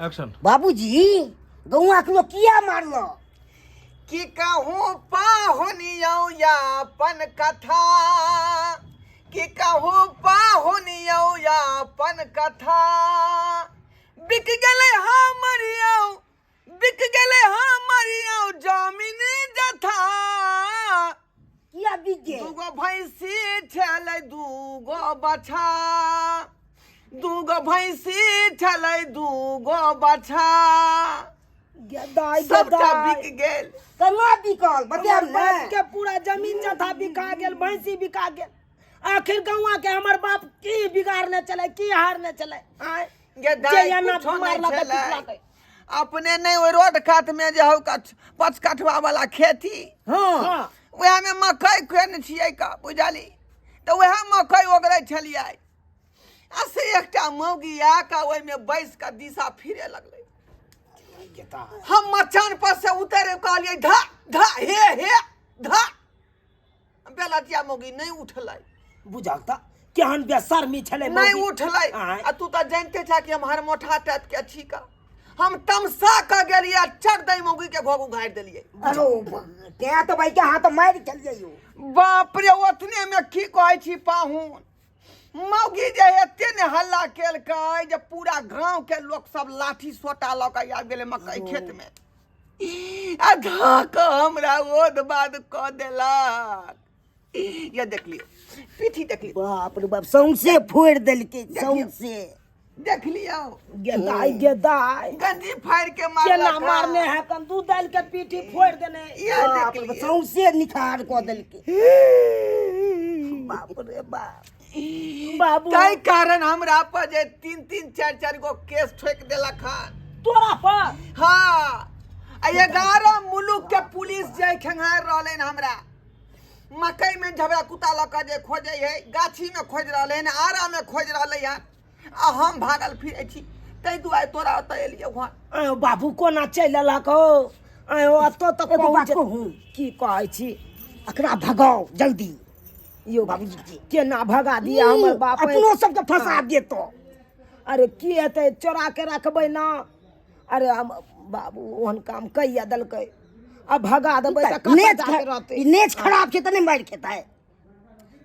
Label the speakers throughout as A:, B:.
A: Action.
B: बाबूजी, गौआ के लोग किया मारलो?
C: की कहूँ पाहुनियौ यापन कथा, की कहूँ पाहुनियौ यापन कथा, बिक गेलै हमर यौ, बिक गेलै हमर यौ जमीन जथा।
B: किया बिक गेल?
C: दूगो भैंसी छलै दूगो बछा, दूगो भैंसी छलै दूगो बछा,
D: गेदाइ
C: सबटा
D: गेदाइ
C: बिक गेल।
B: केना बिकल बतायब
D: हमर बाप
B: ने?
D: के पूरा जमीन जथा बिका गेल, भैंसी बिका गेल। आखिर गौआ के हमर बाप की बिगाड़ने चले, की हारने चले? आँय?
C: गे
D: जे
C: दाइ,
D: एना
C: कुछो नहि
D: मारलकै,
C: छलै।
D: पिटलकै।
C: अपने नहि ओहि रोड कात में जे हौ पाँच कठवा वाला खेती,
B: हाँ।
D: हाँ,
C: वएह में मकई केने छियै का बुझली, तऽ वएह मकई ओगरै छलियै आ से एकटा मौगी आ कऽ ओहिमे बैस कऽ दिशा फिरे लगलै। हम मचान पर से उतरे कहलियै धा धा हे हे धा, बेलतिया मौगी नहि उठलै।
D: बुझल तऽ केहन बेशर्मी छलै
C: नहि
D: मौगी।
C: उठलै।
D: आँय।
C: आ तू तऽ जानिते छह कि हम हरमोठा टाइप के छी का, हम तमसा कऽ गेलियै आ चट दै मौगी के घोघ उघारि देलियै।
B: अरे तें तऽ भाई के हाथ मारि चलियै यौ।
C: बाप रे, ओतने में की कहै छी पाहुन, मौगी जे एते ने हल्ला केलकै जे पूरा गांव के लोक सब लाठी सोटा लऽ कऽ आबि गेलै मकई खेत में आ धऽ कऽ हमरा ओध बाद कऽ देलक। ये देख लियौ पीठी, देख लियौ।
B: बाप रे बाप, सौंसे फोड़ि देलकै सौंसे।
C: देख लियौ।
D: गेदाइ गेदाइ,
C: गंजी फाड़ि के
D: केना
C: मारलक
D: मारने है? कन दू दालि के पीठी फोड़ि देने।
C: ये देख
B: बाप रे बाप,
C: लियौ।
B: सौंसे निखार कऽ देलकै। बाप रे बाप।
D: बाबू,
C: ताहि कारण हमरा पर जे तीन तीन चारि चारि गो केस ठोकि देलक हन।
D: तोरा पर?
C: हाँ, आ 11 मुलुक के पुलिस जे खेंगार रहलै हन हमरा, मकई में झबरा कुत्ता लऽ कऽ जे खोजै है, गाछी में खोजि रहलै हन, आरा में खोजि रहलै हन आ हम भागल फिरै छी, ताहि दुआरे तोरा ओतऽ एलियौ हन।
D: आयो बाबू, कोना चलि एलक हो? आयो, एतऽ तक
B: एगो बात
D: पहुँच
B: कहूँ?
D: की कहै छी?
B: एकरा भगाओ जल्दी।
D: यौ
B: बाबूजी के
D: केना भगा दिया हमर बाप?
B: अपनो सबके फंसा देतो।
D: अरे की हेतै, चोरा के रखबै ना। अरे हम बाबू ओहन काम कैया देलकै, आ भगा देबै तऽ कतऽ
B: नेच
D: जाके रहतै?
B: ई नेच खराब छै तऽ नहि मारि खेतै।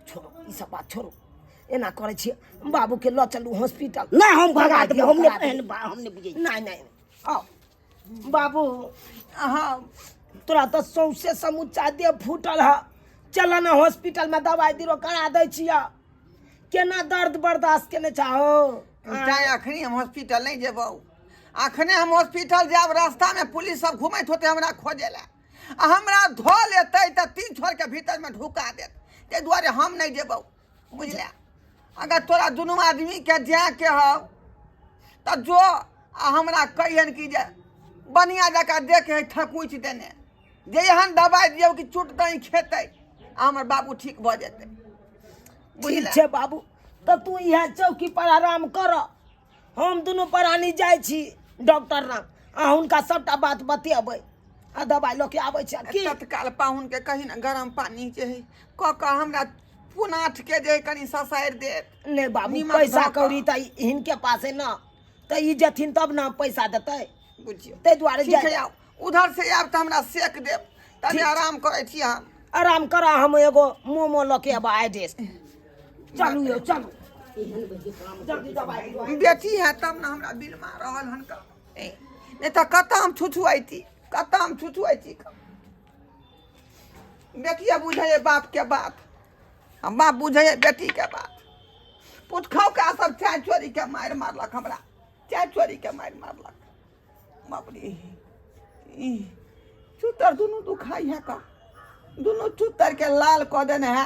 D: छोड़ो ई सब बात छोड़ो, एना करै छियै, बाबूके लऽ चलू हॉस्पिटल।
B: नहि, हम भगा देबै, हम
D: करा
B: नहि एहन हम नहि बुझै छी।
D: नहि नहि, आउ बाबू।
C: हाँ।
D: तोरा तऽ सौंसे समुच्चा देह फूटल है, चल ने हॉस्पिटलमे दवाइ बीरो करा दै छियै। केना दर्द बर्दाश्त केने चाहो?
C: चाहे अखनी हम हॉस्पिटल नहीं जेबौ, अखने हम हॉस्पिटल जायब रास्ता में पुलिस सब घूमैत होते हमरा खोजे ला आ हमरा धो लेतै तऽ तीन छोर के भीतर में ढुका देत, ताहि दुआरे हम नहीं जेबौ बुझले। अगर तोरा दुनू आदमी के जाय के हौ तऽ जो आ हमरा कहियन कि जे बढ़िया जकाँ देख है थकुचि देने जे एहन दबाइ दियौ कि चुट दही खेतै आ हमर बाबू ठीक भऽ जेतै।
D: ठीक
C: बुझले
D: छै बाबू, तऽ तू इएह चौकी पर आराम कर, हम दुनू प्राणी जाइ छी डॉक्टर लग आ हुनका सबटा बात बतेबै आ दबाइ लऽ के आबै छी। की
C: तत्काल पाहुन के कही ने गरम पानी जे है कऽ कऽ हमरा पुनाठ के जे कनि ससारि देत।
D: नहि बाबू,
C: नीमक
D: पैसा
C: धऽ कऽ।
D: कौड़ी तऽ हिनके पास है ना, तऽ ई जेथिन तब ने पैसा देतै।
C: बुझियौ
D: ताहि दुआरे
C: ठीक
D: जाय
C: है, आउ उधर से आयब तऽ हमरा सेक देब, तबे
D: ठीक।
C: आराम करै छी हम।
D: आराम कर, हम एगो मोमो लऽ के अबै एड्रेस। चलू यौ चलू, जल्दी दबाइ दियौ।
C: बेटी है तब ने हमरा बिलमा रहल हन का, नहि तऽ कतऽ हम छुछुअैती, कतऽ हम छुछुअैती। बेटिया बुझै बाप के बात आ बाप बुझै बेटी के बात। पुतखौका सब चाय चोरी के मारि मारलक हमरा, चाय चोरी के मारि मारलक। बाप रे, ई चुतर दुनू दुखाइ है का, दुनू चुतर के लाल कऽ देने है।